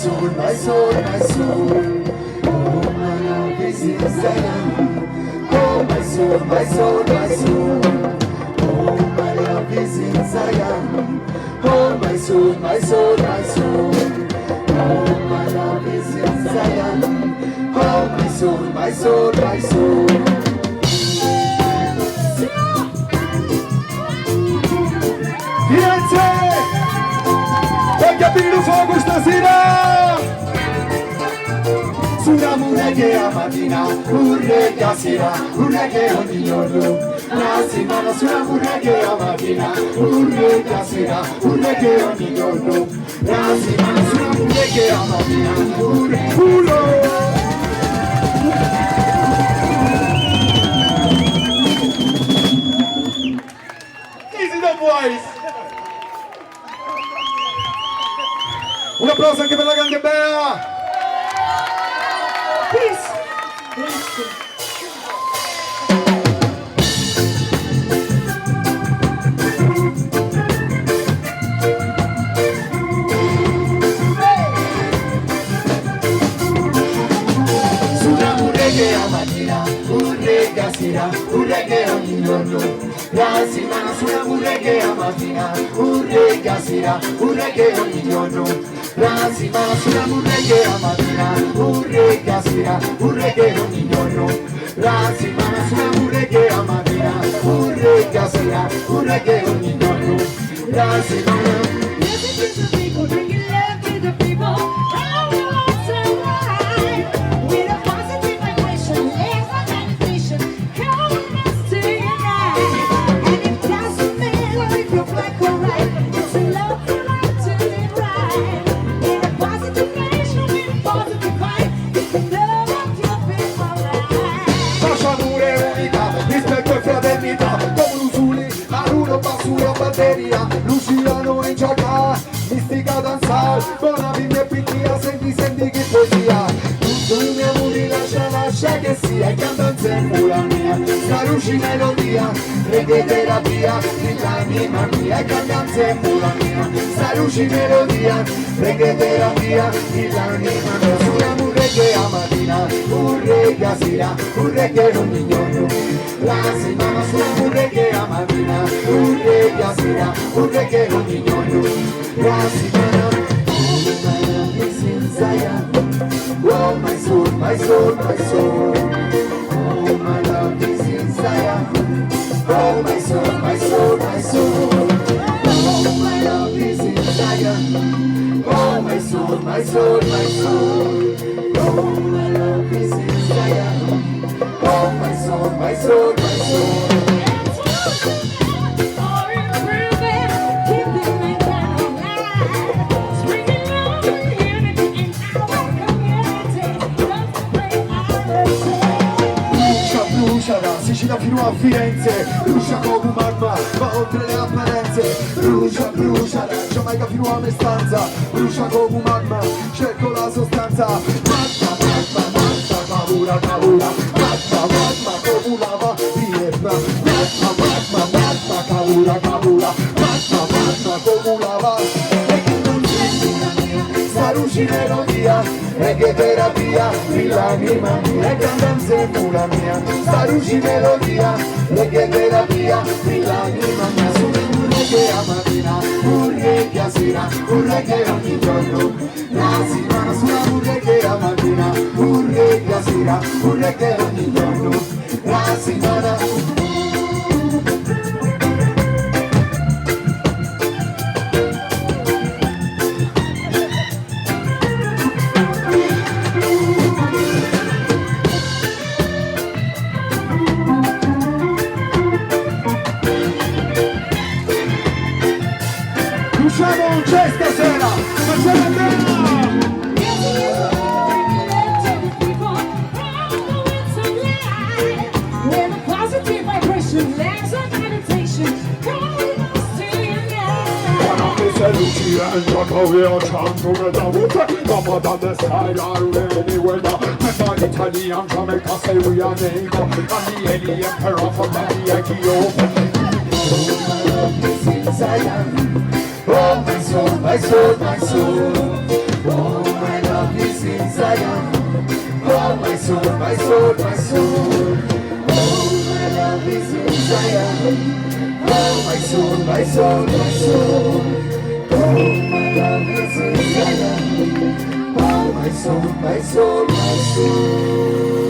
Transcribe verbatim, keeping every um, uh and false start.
Soul, my soul, my soul. Oh, my love is in Zion. Oh, my soul, my soul, my soul. Oh, my love is in Zion. Oh, my soul, my soul, my soul. Oh, my love is in Zion. Oh, my soul, my soul, my soul. Firenze! Voglio aprire il fuoco stasera! Sunamu reggae a matina, un reggae a sira, un reggae ogni giorno. La settimana sunamu reggae a matina, un reggae a sira, un reggae ogni giorno. La settimana sunamu reggae a matina, un reggae. Culo! Easy the boys! Un applauso anche per la gang bella! Peace! Peace. Sunamu reggae a matina, un reggae a sira, un reggae ogni giorno. La settimana sunamu reggae a matina, un reggae a sira, un reggae ogni giorno. La settimana sunamu reggae a matina, un reggae a sira, un reggae ogni giorno. La settimana sunamu reggae a matina, un reggae a sira, un reggae ogni giorno. La settimana. Music is the people, bringing love to the people. All the world's alive. With a positive vibration, every meditation. Calling us to unite. And it doesn't matter if you're black or white. It's a love for right to live right. In a positive nation with positive vibe. It's the love of your people right. Pace, amore, unità, rispetto e fraternità, come lu suli, a lu bassu la batteria, l'oceano in giacca. Mistica danzal, bona vita e picchia, senti, senti chi poesia. Tuttu un amuri, lascia, lascia che sia, e canta nzemmula mia, sta duci melodia, reggae terapia, di l'anima mia, e canta nzemmula mia, sta duci melodia, reggae terapia, di l'anima mia. Sunamu reggae a matina, un reggae a sira, un reggae ogni giorno, la settimana sunamu reggae a matina, un reggae a sira, un reggae ogni giorno. Last man, oh, my love is in Zion. Oh, my soul, my soul, my soul. Oh, my love is in Zion. Oh, my soul, my soul, my soul. Oh, my love is in Zion. Oh, my soul, my soul, my soul. Oh, my love is in Zion. Oh, my soul, my soul, my soul. Brucia, brucia, da Sicilia fino a Firenze, brucia comu magma, va oltre le apparenze, brucia, brucia, da Giamaica fino a me stanza, brucia comu magma, cerco la sostanza. Magma, magma, magma, cavura, cavura. Magma, magma, comu lava di Etna. Magma, magma, magma, cavura, cavura. Magma, magma, comu lava. E canta nzemmula mia, sta duci melodia, reggae terapia, di l'anima mia. E canta nzemmula mia, sta duci melodia, reggae terapia, di l'anima mia. Sunamu reggae a matina, un reggae a sira, un reggae ogni giorno. La settimana sunamu reggae a matina, un reggae a sira, un reggae ogni giorno. La settimana. Luciano non c'è stasera, ma c'è la bella! Positive vibration, legs of meditation, calling us to unite. When I miss a Lucian, Jacko, we are trying to get out. Come on, the side, I really will not. My body, Italian, Jamaica, say we are neighbor. I'm the alien, Emperor from the Ethiopia. Oh my soul, my soul, my soul. Oh, my love is in Zion. Oh my soul, my soul, my soul. Oh, my love is in Zion. Oh my soul, my soul, my soul. Oh, my love is in Zion. Oh my soul, my soul, my soul.